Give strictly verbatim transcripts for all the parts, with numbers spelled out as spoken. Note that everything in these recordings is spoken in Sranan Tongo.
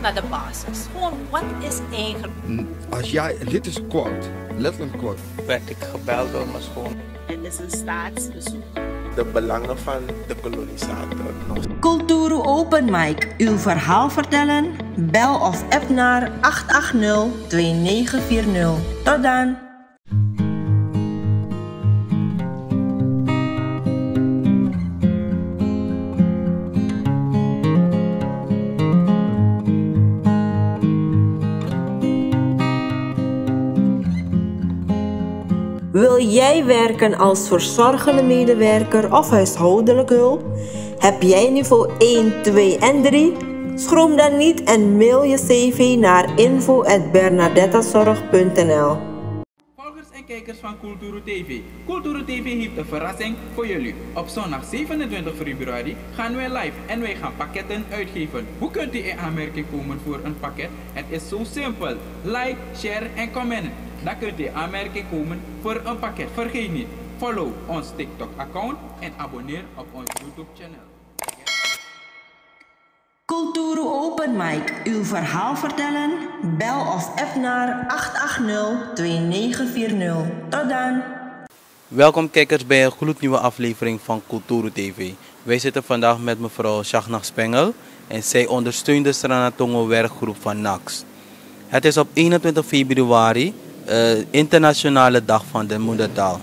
Naar de basis. Gewoon, wat is eigenlijk? N- Als jij, dit is quote, letterlijk quote. Werd ik gebeld door mijn schoon. Het is een staatsbezoek. De belangen van de kolonisator nog. Kulturu Open Mic, uw verhaal vertellen? Bel of app naar acht acht nul twee negen vier nul. Tot dan! Wil jij werken als verzorgende medewerker of huishoudelijk hulp? Heb jij niveau één, twee en drie? Schroom dan niet en mail je cv naar info at bernadettazorg punt nl. Volgers en kijkers van Kulturu T V. Kulturu T V heeft een verrassing voor jullie. Op zondag zevenentwintig februari gaan wij live en wij gaan pakketten uitgeven. Hoe kunt u in aanmerking komen voor een pakket? Het is zo simpel. Like, share en comment. Dan kunt u in aanmerking komen voor een pakket. Vergeet niet, follow ons TikTok-account en abonneer op ons YouTube-channel. Kulturu Open Mic, uw verhaal vertellen? Bel of app naar acht acht nul twee negen vier nul. Tot dan! Welkom kijkers bij een gloednieuwe aflevering van Kulturu T V. Wij zitten vandaag met mevrouw Shagna Spengel en zij ondersteunt de Sranatongo werkgroep van NAKS. Het is op eenentwintig februari, eh, Internationale Dag van de Moedertaal.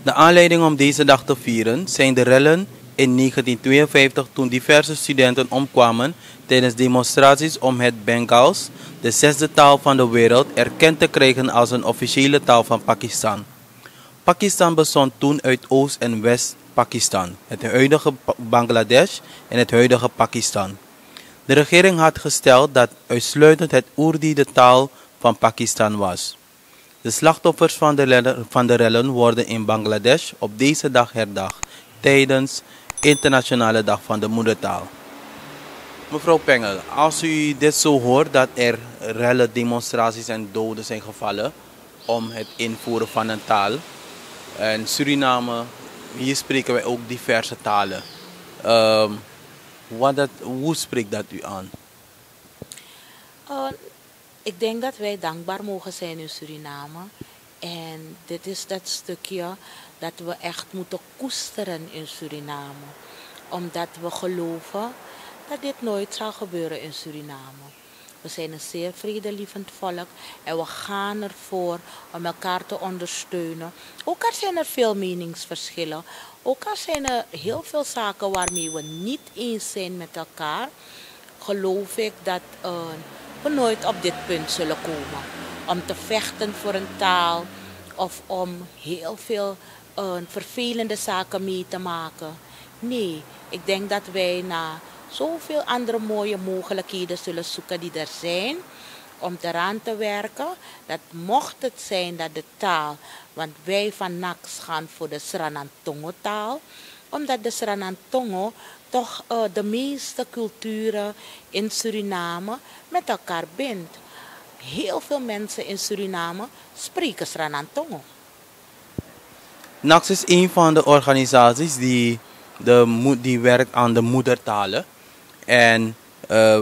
De aanleiding om deze dag te vieren zijn de rellen in negentien tweeënvijftig, toen diverse studenten omkwamen tijdens demonstraties om het Bengaals, de zesde taal van de wereld, erkend te krijgen als een officiële taal van Pakistan. Pakistan bestond toen uit Oost- en West-Pakistan, het huidige Pa- Bangladesh en het huidige Pakistan. De regering had gesteld dat uitsluitend het Urdu de taal van Pakistan was. De slachtoffers van de, rellen, van de rellen worden in Bangladesh op deze dag herdacht tijdens Internationale Dag van de Moedertaal. Mevrouw Pengel, als u dit zo hoort, dat er rellen, demonstraties en doden zijn gevallen om het invoeren van een taal. En Suriname, hier spreken wij ook diverse talen. Ehm, wat dat, hoe spreekt dat u aan? Eh, ik denk dat wij dankbaar mogen zijn in Suriname. En dit is dat stukje dat we echt moeten koesteren in Suriname. Omdat we geloven dat dit nooit zal gebeuren in Suriname. We zijn een zeer vredelievend volk en we gaan ervoor om elkaar te ondersteunen. Ook al zijn er veel meningsverschillen, ook al zijn er heel veel zaken waarmee we niet eens zijn met elkaar, geloof ik dat eh, we nooit op dit punt zullen komen. Om te vechten voor een taal of om heel veel eh, vervelende zaken mee te maken. Nee, ik denk dat wij naar zoveel andere mooie mogelijkheden zullen zoeken die er zijn om eraan te werken dat mocht het zijn dat de taal, want wij van NAKS gaan voor de Sranantongo-taal, omdat de Sranantongo toch eh, de meeste culturen in Suriname met elkaar bindt. Heel veel mensen in Suriname spreken Sranantongo. NAKS is een van de organisaties die, de, mo- die werkt aan de moedertalen. En eh,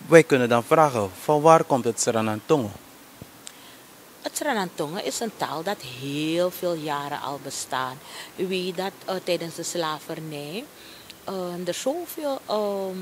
wij kunnen dan vragen, van waar komt het Sranantongo? Het Sranantongo is een taal dat heel veel jaren al bestaat. U weet dat eh, tijdens de slavernij eh, er zoveel ehm,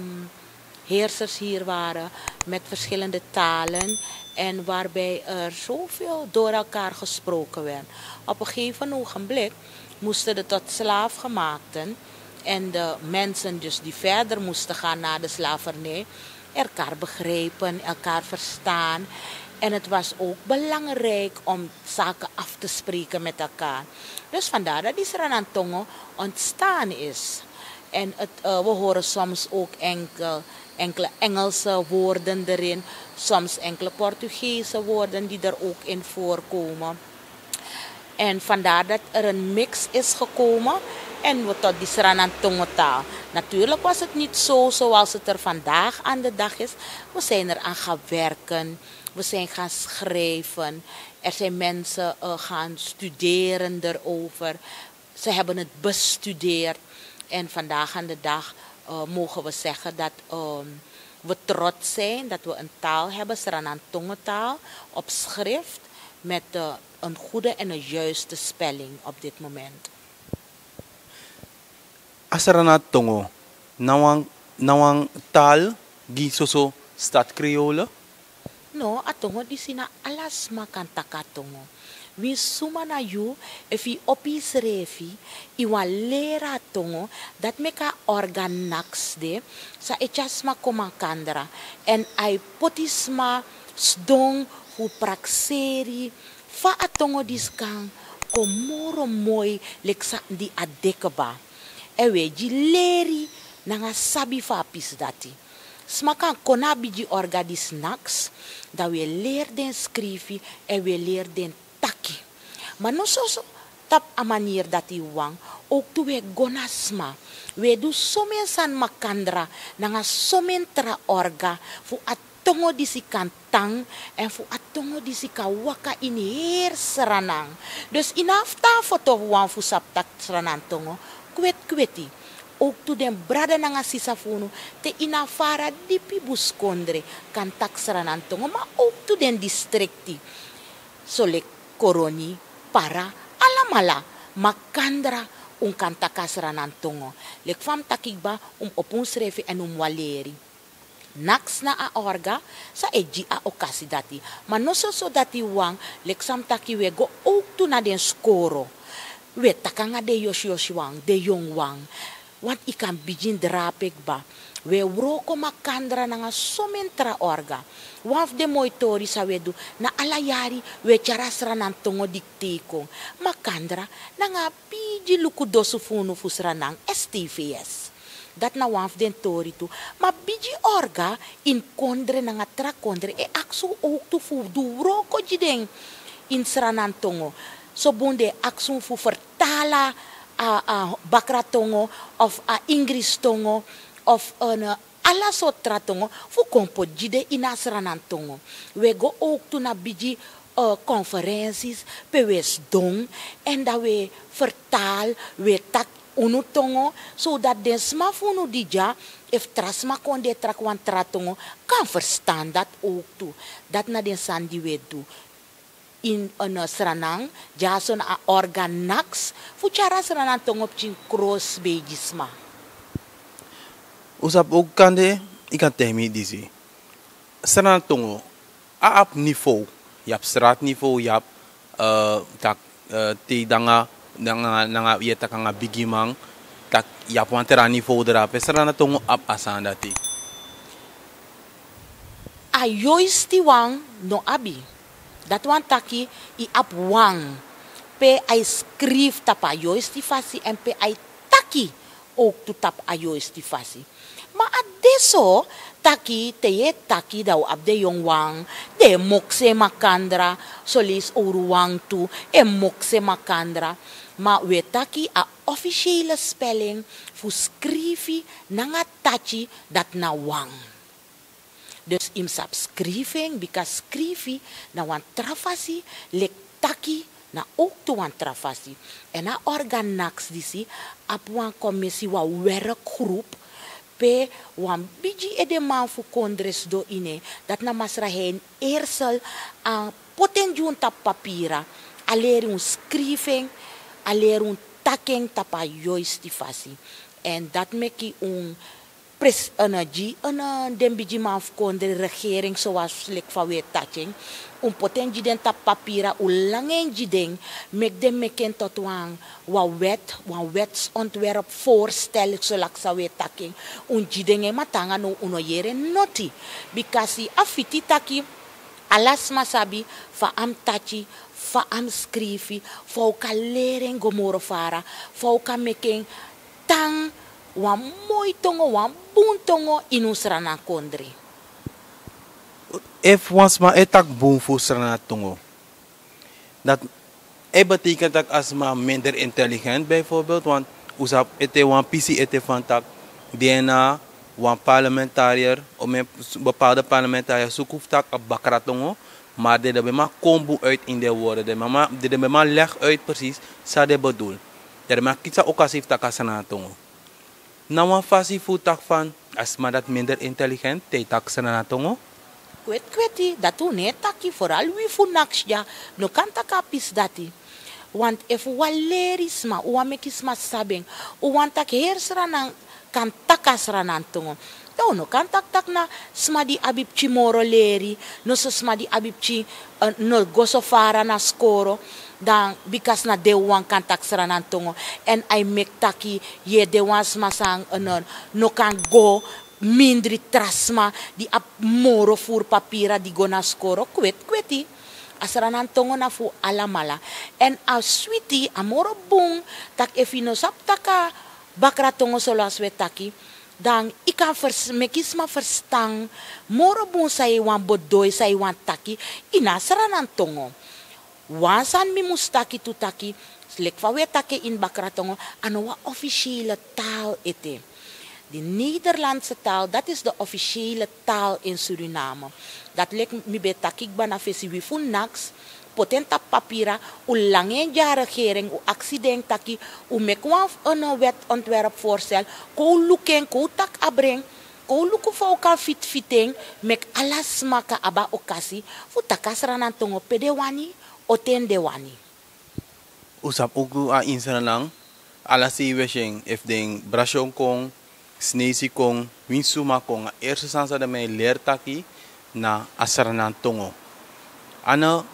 heersers hier waren met verschillende talen en waarbij er zoveel door elkaar gesproken werd. Op een gegeven ogenblik moesten de tot slaafgemaakten en de mensen dus die verder moesten gaan na de slavernij elkaar begrijpen, elkaar verstaan. En het was ook belangrijk om zaken af te spreken met elkaar. Dus vandaar dat die Sranantongo ontstaan is. En het, eh, we horen soms ook enkel, enkele Engelse woorden erin, soms enkele Portugese woorden die er ook in voorkomen. En vandaar dat er een mix is gekomen en we tot die Sranantongo-taal. Natuurlijk was het niet zo zoals het er vandaag aan de dag is. We zijn er aan gaan werken, we zijn gaan schrijven. Er zijn mensen eh, gaan studeren erover. Ze hebben het bestudeerd. En vandaag aan de dag eh, mogen we zeggen dat ehm, We trots zijn dat we een taal hebben, Sranan Tongo taal, op schrift met eh, een goede en een juiste spelling op dit moment. A Sranan Tongo na wan, na wan taal gi soso stad Creole? No, a tongo disi na ala sma kan taki a tongo. Winsi suma na yu, efu yu opo yusrefi, yu wani leri a tongo, dati meki a orga naks de, san e tyari sma kon makandra. Èn a e poti sma sidon fu prakseri fa a tongo disi kan kon moro moi leki san di a de kba. Èn wi e gi leri nanga sabi fu a pisi dati. Sma kan kon na a bigi orga disi naks, dan wi e leri den skrifi èn wi e leri den taki. Ma no soso tapu a maniri dati yu wani, owktu wi e go na sma, wi e du someni sani makandra nanga someni tra orga fu a tongo disi kan tan èn fu a tongo disi kan waka ini heri Sranan. Dus yu no abi fu tan foto fu wan fu sabi taki Sranan tongo kwetkweti. Owktu den brada nanga sisa fu unu te ini a fara dipi buskondre kan taki Sranan tongo, ma owktu den distrikti soleki Koroni, Para, alamala makandra un kan taki a Sranan tongo. Leki fa mi taki kba, un mus opo unsrefi èn un mus wani leri. Naks na a orga san e gi a okasi dati. Ma no soso dati wan, leki san mi taki, wi e go owktu na den skoro. Wi e taki nanga den yosiyosiwan, den yonguwan. Want yu kan bigin drape kba. Wi e wroko makandra nanga someni tra orga. Wan fu den moi tori san wi e du, na ala yari wi e tyari a Sranan tongo diktei kon makandra nanga a bigi luku dosu fu unu fu Sranan, S T V S. Dati na wan fu den tori tu. Ma bigi orga ini kondre nanga tra kondre e aksi un owktu fu du wroko gi den ini Sranan tongo. So bun den e aksi un fu fertali a, a bakra tongo of a Ingris tongo of ala sortu tra tongo fu kon poti gi den ini a Sranan tongo. Wi e go owktu na bigi konferensis pe wi e sidon èn dan wi e fertali, wi e taki unu tongo, sodati den sma fu unu di dya, efu tra sma kon de e taki wan tra tongo, kan ferstan dati owktu. Dati na den sani di wi e du ini Sranan, dyaso na a orga naks fu tyari a Sranan tongo pikin krosbei gi sma. Un sabi owktu kande yu kan taigi mi disi. Sranan tongo a abi nivow. Yu abi stratnivow, yu abi taki te yu de nanga, nanga yu e taki nanga bigiman, taki yu abi wan tra nivow drape. Sranan tongo abi a sani dati? A yoisti wan no abi. Dati wani taki yu abi wan pe a e skrifi tapu a yoisti fasi èn pe a e taki owktu tapu a yoisti fasi. Ma a de so taki te yu e taki dan un abi den yonguwan, den e moksi en makandra, soleisi owru wan tu e moksi en makandra. Ma un e taki a ofisiele spelling fu skrifi nanga taki, dati na wan. Dus yu mus sabi skrifi en, bika skrifi na wan tra fasi, leki taki na owktu wan tra fasi. Èn a orga naks disi abi wan komisi, wan werkgrupu pe wan bigi edeman fu kondre sidon ini en, dati na masra Hein Eersel, a poti en gi un tapu papira, a leri un skrifi en, a leri un taki en tapu a yoisti fasi. Èn dati meki un presi, gi den bigiman fu kondre, regering, sowasi leki fa un e taki en, un poti en gi den tapu papira, un langa en gi den, meki den meki en toti wan, wan wet, wan wetsontwerp voorstel, soleki san un e taki en, un gi den en. Ma te nanga now un no yere noti. Bika si a fiti taki ala sma sabi fa a mus taki, fa a mus skrifi, fa un kan leri en go moro fara, fa un kan meki en tan wan moi tongo, wan bun tongo ini un Sranan kondre. Efu wan sma e taki bun fu Sranan tongo, dati e betekent taki a sma minder intelligent bijvoorbeeld, want un sabi ete wan pisi ete fan taki DNA, wan parlementariër, o men bepaalde parlementariër suku fu taki a bakra tongo, maar den de ben man kon bun uit in den woorden, den de ben man leg uit precies san den bedoel. Den de man kisi a okasi fu taki a Sranan tongo. Na wan fasi fu taki fan a sma dati minder intelligent te yu taki Sranan tongo? Kwetkweti, dati un no e taki, foral wi fu Naks dya no kan taki a pisi dati. Want efu un wani leri sma, un wani meki sma sabi en, un wani taki heri Sranan kan taki a Sranan tongo. Dan un no kan taki taki na sma di abi pikin moro leri, noso sma di abi pikin, eh, no go so fara na skoro, dan bika na den wan kan taki Sranan tongo. Èn a e meki taki yu e de wan sma san, eh, no, no kan go mindri tra sma di abi moro furu papira di go na skoro. Kwetkweti, a Sranan tongo na fu alamala. Èn a switi, a moro bun, taki efu yu no sabi taki a bakra tongo solasi un e taki, dan yu kan fers-, meki sma ferstan moro bun san yu wani bedoi, san yu wani taki ini a Sranan tongo. Wan sani mi mus taki tu taki, leki fa un e taki en ini bakra tongo, a no wan officiële taal ete. Di Nederlandse taal, dat is de officiële taal in Suriname. Dati leki mi ben taki kba na fesi, wi fu Naks poti en tapu papira, un langa en gi a regering, un aksi den taki un meki wan, eh, wetontwerpvoorstel, kon un luku en, kon un taki abra en, kon un luku fa un kan fitfiti en, meki ala sma kan abi a okasi fu taki a Sranan tongo pe den wani, o ten den wani. Un sabi owktu a ini Sranan, ala sei wi e si en, efu den Brasyon kon, Sneisi kon, winsi suma kon, a eerste sani san den man e leri taki na a Sranan tongo. A no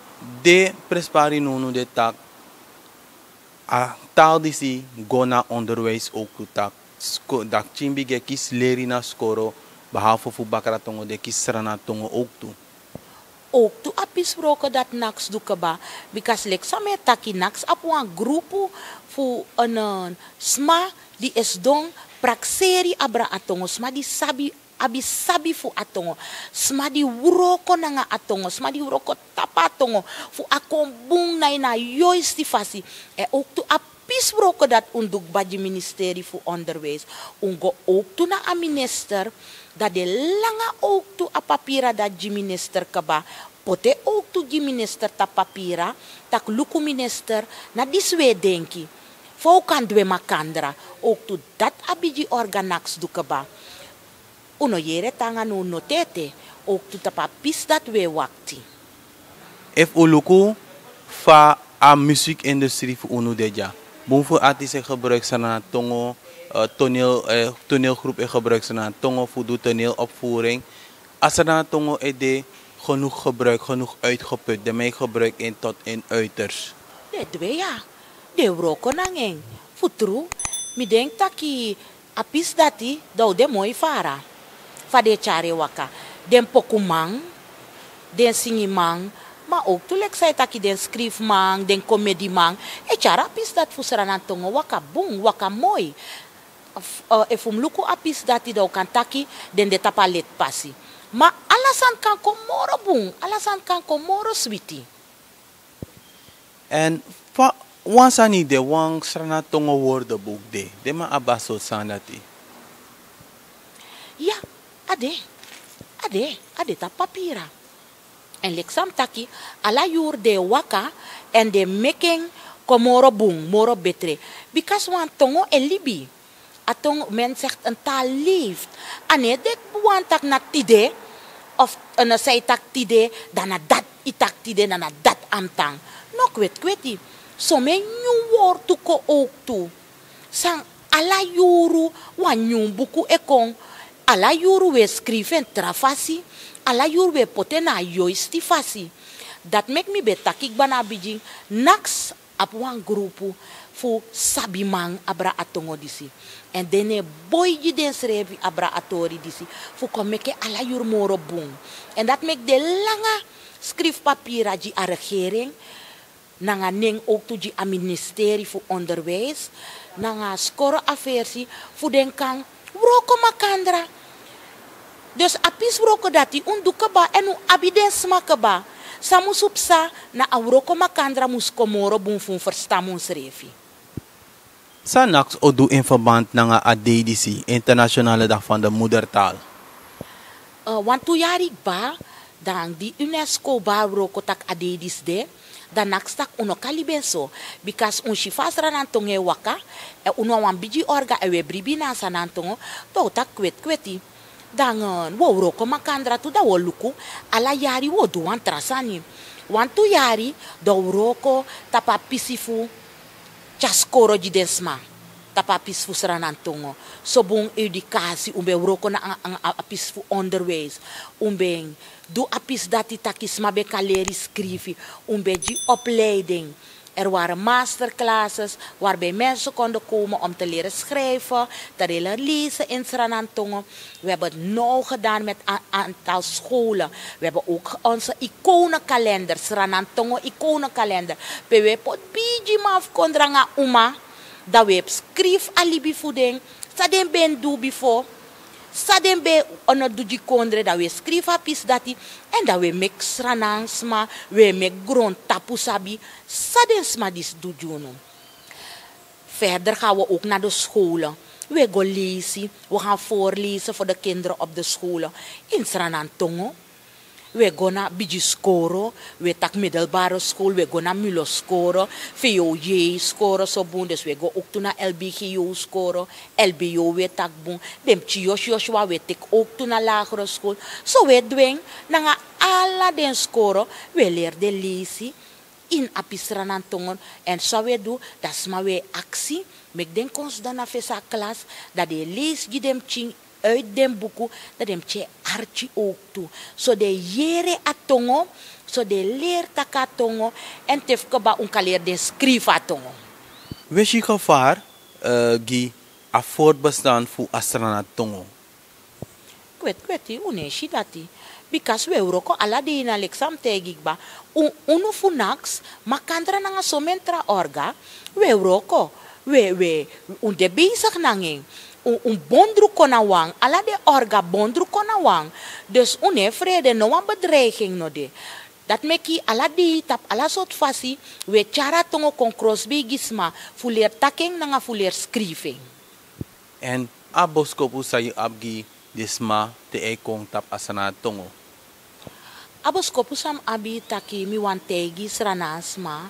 de prenspari nownow de taki a taal disi go na onderwijs owktu, taki sko-, dati pikin bigin e kisi leri na skoro, behalve fu bakra tongo den kisi Sranan tongo owktu. Owktu a pisi wroko dati Naks du kba, bika leki san mi e taki, Naks abi wan grupu fu, eh, sma di e sidon prakseri abra a tongo, sma di sabi, abi sabi fu a tongo, sma di wroko nanga a tongo, sma di wroko tapu a tongo fu a kon bun na ini a yoisti fasi. Èn owktu a pisi wroko dati un du kba gi ministeri fu onderwijs. Un go owktu na a minister, dan den langa owktu a papira dati gi minister kba, poti en owktu gi minister tapu papira, taki luku minister, na disi un e denki, fa un kan du en makandra. Owktu dati a bigi organ Naks du kba. Un no yere tanga no noti ete, owktu tapu a pisi dati un e wakti. Efu un luku fa a musikindustri fu unu de dya, bun fu artis e gebruik Sranan tongo, eh, toneel, eh, toneelgroep e gebruik Sranan tongo fu du toneelopvoering. A Sranan tongo e de genoeg gebruik, genoeg uitgeput, den man e gebruik en tot in uiters. Den du en ya, den e wroko nanga en. Fu tru, mi denki taki a pisi dati, dan un de moi fara. Fa den e tyari en waka, den pokuman, den singiman, ma owktu leki san yu taki, den skrifiman, den komediman, e tyari a pisi dati fu Sranan tongo waka bun, waka moi. F-, eh, efu mi luku a pisi dati, dan un kan taki den de tapu a leti pasi. Ma ala sani kan kon moro bun, ala sani kan kon moro switi. Èn fa wan sani de, wan Sranan tongo woordeboek de, den man abi a sortu sani dati? Ya, a de, a de, a de tapu papira. Èn leki san mi taki, ala yuru den e waka, èn den meki en kon moro bun, moro betre. Bika wan tongo e libi. A tongo, men zegt een taal leeft. A no e de wan taki na tide, of, eh, na san yu taki tide, dan na dati yu taki tide, dan na dati a mus tan. No, kwetkweti. Someni nyun wortu kon owktu. San ala yuru wan nyun buku e kon. Ala yuru un e skrifi en tra fasi. Ala yuru un e poti en na a yoisti fasi. Dati meki mi ben taki kba na a bigin, Naks abi wan grupu fu sabiman abra a tongo disi. Èn den no e boi gi densrefi abra a tori disi, fu kon meki en ala yuru moro bun. Èn dati meki den langa skrifi papira gi a regering, nanga nen owktu gi a ministeri fu onderwijs, nanga skoro afersi, fu den kan wroko makandra. Dus a pisi wroko dati un du kba, èn un abi den sma kba. San mus un psa, na a wroko makandra mus kon moro bun fu un ferstan unsrefi. San Naks o du in verband nanga a dei disi, Internationale Dag van de Moedertaal? Eh, wantu yari kba, dan di UNESCO bari wroko taki a dei disi de, Dan naks tak' un no kan libi en so. Bika un si fa a Sranan tongo e waka, èn un no a wan bigi orga èn un e bribi ini a Sranan tongo, dan un taki kwetkweti. Dan, eh, un o wroko makandra tu, dan un o luku, ala yari un o du wan tra sani. Wantu yari, dan un wroko tapu a pisi fu tyari skoro gi den sma tapu a pisi fu Sranan tongo. Sobun edukasi, un ben wroko na a, a, a pisi fu onderwijs. Un ben du a pisi dati taki sma ben kan leri skrifi. Un ben gi opleiding. Er waren masterclasses waarbij mensen konden komen om te leren schrijven, te leren lezen in Sranan tongo. We hebben het nauw gedaan met een aantal scholen. We hebben ook onze iconenkalender, Sranan tongo iconenkalender. Pe we poti bigi man fu kondra nanga uma, dan we skrifi a libi fu den, san den ben du bifo, san den ben, eh, du gi kondre, dan we skrifi a pisi dati. Èn dan we meki Sranan sma, we meki grontapu sabi san den sma disi du gi unu. Verder gaan we ook naar de scholen. We go leisi, we gaan voorlezen voor de kinderen op de scholen in Sranan tongo. We go na bigi skoro, we taki middelbare school, we go na mulo skoro, V O J skoro sobun, dus we go ook tu na L B G O skoro, L B O we taki bun, den pikin yosiyosiwan we teki ook tu na lagere school. So we du en nanga ala den skoro, we leri den leisi ini a pisi Sranan tongo. Èn san we du, dan sma we aksi, meki den kon sidon na fesi a klas, dan den e leisi gi den pikin uit den buku, dan den pikin e arki ook tu. So den e yere a tongo, so den e leri taki a tongo, èn te fu kaba un kan leri den skrifi a tongo. We si gevaar, eh, gi a voortbestaan fu a Sranan tongo? Kwetkweti, un no e si dati. Bika we wroko ala dei na leki san mi taigi kba. Un, unu fu naks, makandra nanga someni tra orga, we wroko, we, we, un de besigi nanga en. Un, un bondru kon na wan, ala den orga bondru kon na wan. Dus un no e frede, no wan bedreiging no de. Dati meki ala dei tapu ala sortu fasi, we tyari a tongo kon krosbei gi sma, fu leri taki en nanga fu leri skrifi en. Èn a boskopu san yu abi gi den sma te a e kon tapu a Sranan tongo? A boskopu san mi abi taki mi wani taigi Sranan sma,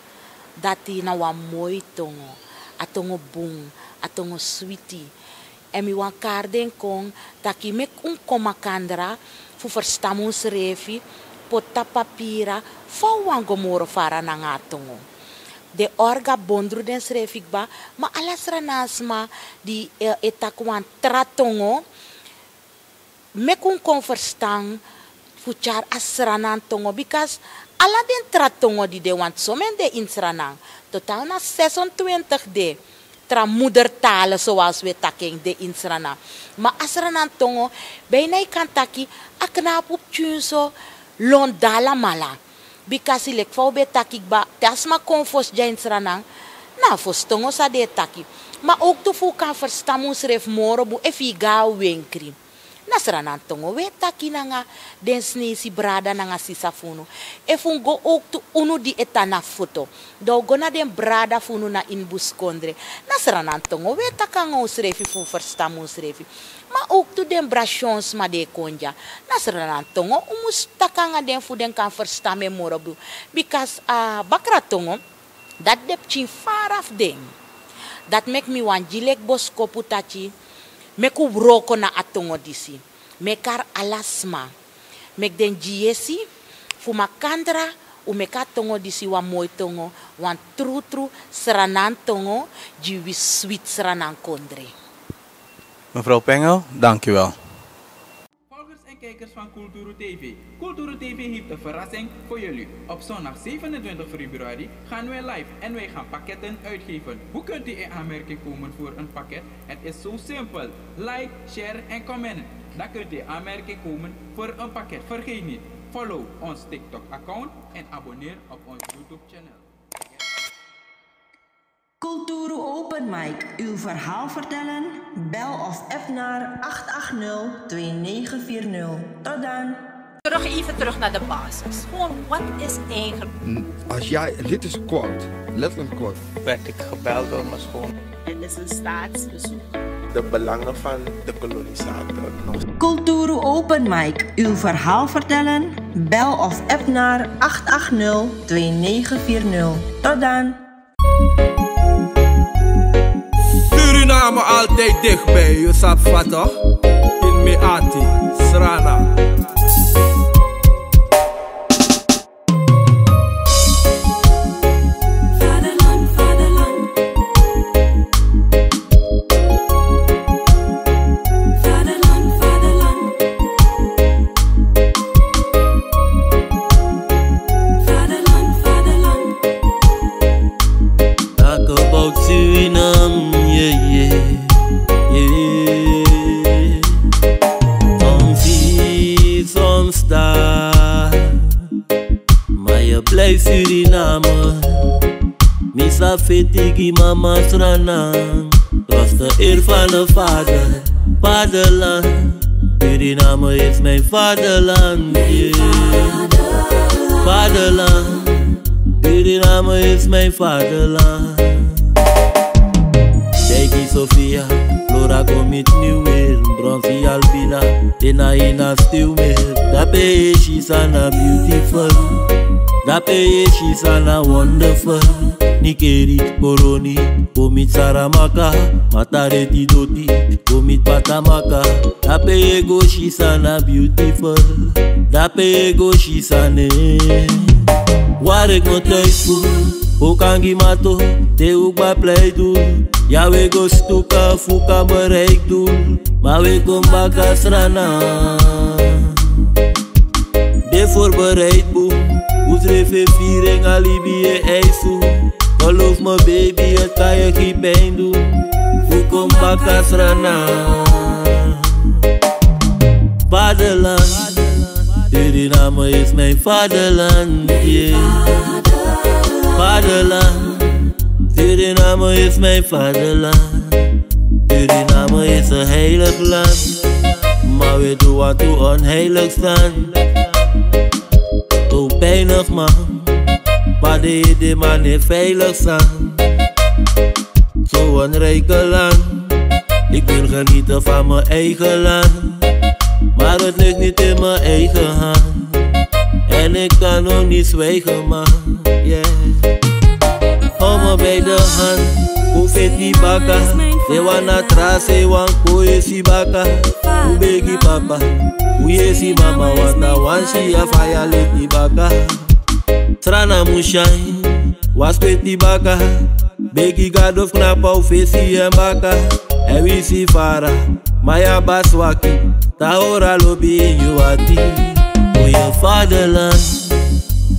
dati na wan moi tongo. A tongo bun, a tongo switi. Èn mi wani kari den kon taki meki un kon makandra fu ferstan unsrefi, poti tapu papira fa un wani go moro fara nanga a tongo. Den orga bondru densrefi kba, ma ala Sranan sma di, eh, e taki wan tra tongo, meki un kon ferstan fu tyari a Sranan tongo, bika ala den tra tongo di de, want someni de ini Sranan, totaal na zesentwintig de, tra moedertalen, zoals we taki en, de ini Sranan. Ma a Sranan tongo, bijna yu kan taki, a knapu pikin so lon dalamala. Bika leki fa un ben taki kba, te a sma kon fosi dya ini Sranan, na a fosi tongo san den e taki. Ma ook tu fu un kan ferstan unsrefi moro bun efu yu go na wenkri. Na Sranan tongo we taki nanga den sneisi brada nanga sisa fu unu. Efu un go ook tu unu di e tan na foto, dan un go na den brada fu unu na ini buskondre. Na Sranan tongo we taki nanga unsrefi fu un ferstan unsrefi. Ma ook tu den brasyonsma di e kon dya. Na Sranan tongo un mus taki nanga den fu den kan ferstan mi en moro bun. Bika a bakra tongo, dati de pikin fara fu den. Dati meki mi wani gi leki boskopu taki, meki un wroko na a tongo disi. Meki a kari ala sma. Meki den gi yesi fu makandra un meki a tongo disi wan moi tongo, wan trutru Sranan tongo, gi wi switi Sranan kondre. Mevrouw Pengel, dank u wel. Volgers en kijkers van Kulturu T V. Kulturu T V heeft een verrassing voor jullie. Op zondag zevenentwintig februari gaan wij live en wij gaan pakketten uitgeven. Hoe kunt u in aanmerking komen voor een pakket? Het is zo simpel. Like, share en comment. Dan kunt u in aanmerking komen voor een pakket. Vergeet niet, follow ons TikTok-account en abonneer op ons YouTube-channel. Kulturu Open Mic, uw verhaal vertellen? Bel of app naar acht acht nul twee negen vier nul. Tot dan! Terug, even terug naar de basis. Gewoon, wat is eigenlijk... N-, als jij, dit is quote, letterlijk quote. Werd ik gebeld door mijn schoon. Het is een staatsbezoek. De belangen van de kolonisator nog. Kulturu Open Mic, uw verhaal vertellen? Bel of app naar acht acht nul twee negen vier nul. Tot dan! Suriname altijd dichtbij, yu sabi fa toch? In Meati, Srana. Vaderland, vaderland. Vaderland, vaderland. Vaderland, vaderland. Talk about Suriname, yeah, yeah, yeah. Soms hier, soms daar. Maar je blijft Suriname. Mi sa feti gi mama Sranan. Trots de eer van de vader, vaderland. Suriname is mijn vaderland, yeah. Vaderland. Suriname is mijn vaderland. Dei gi Sofia, Flora go meet Nieuwmeer, Bronzy, Albina, Dena, Ina, Stuwmeer. Dape yu e si san na beautiful. Dape yu e si san na wonderful. Nickerie, Coronie, go meet Saramacca, Matareti, Doti, go meet Patamarca. Dape yu e go si san na beautiful. Dape yu e go si san na. Waar ik me thuis voel, ook aan Gimato, te ook bij Pleidoel. Ja, we go stuka, fuka bereik doel. Maar we kom baka Sranan. De voorbereid boem, un srefi e firi en a libi e eis un. Geloof me baby, het kan je geen pijn doen. Un kon baka Sranan. Vaderland, Suriname is mijn vaderland, yeah. Vaderland, Suriname is mijn vaderland. Suriname is een heilig land, maar we doen wat we onheilig staan. Zo pijnig man, pa de ede man e veilig staan. Zo'n rijke land, ik wil genieten van mijn eigen land, maar het ligt niet in mijn eigen hand. En ik kan ook niet zwijgen, man, yeah. Hou me bij de hand, go feti baka. Te wan na tra sei wan kon yesi baka. Un begi papa, un yesi mama, want na wan si a faya leti baka. Sranan mu shine, wasi feti baka. Begi Gado fu knapu a un fesi en baka. Èn winsi fara, ma yu abi a swaki, dan hori a lobi ini yu ati. Voor je vaderland,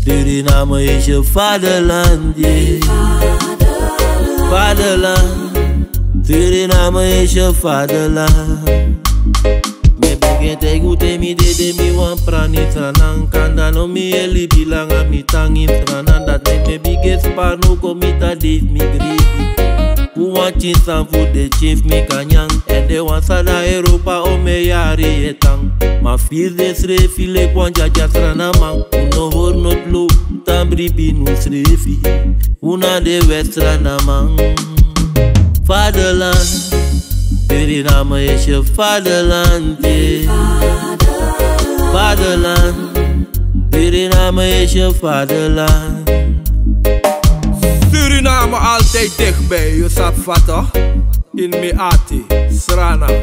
Suriname is je vaderland, yeah. Vaderland, Suriname is je vaderland. Mi e bigin taigi un te mi dede mi wani prani Sranan, kande no mi e libi langa mi tan ini Sranan. Dati meki mi e bigin spari now kon mi tan dei fu mi gribi. Fu wan pikin sani fu den pikin fu mi kan nyan. Èn den wan san de na Europa, omeni yari e tan. Ma firi densrefi leki wan dyadya Sranaman. Un no hori noti low, tan bribi na unsrefi. Un na den West Sranaman. Vaderland, Suriname is je vaderland, yeah. Vaderland, Suriname is je vaderland. Suriname altijd dichtbij, yu sabi fa toch? In Meati, Sranan.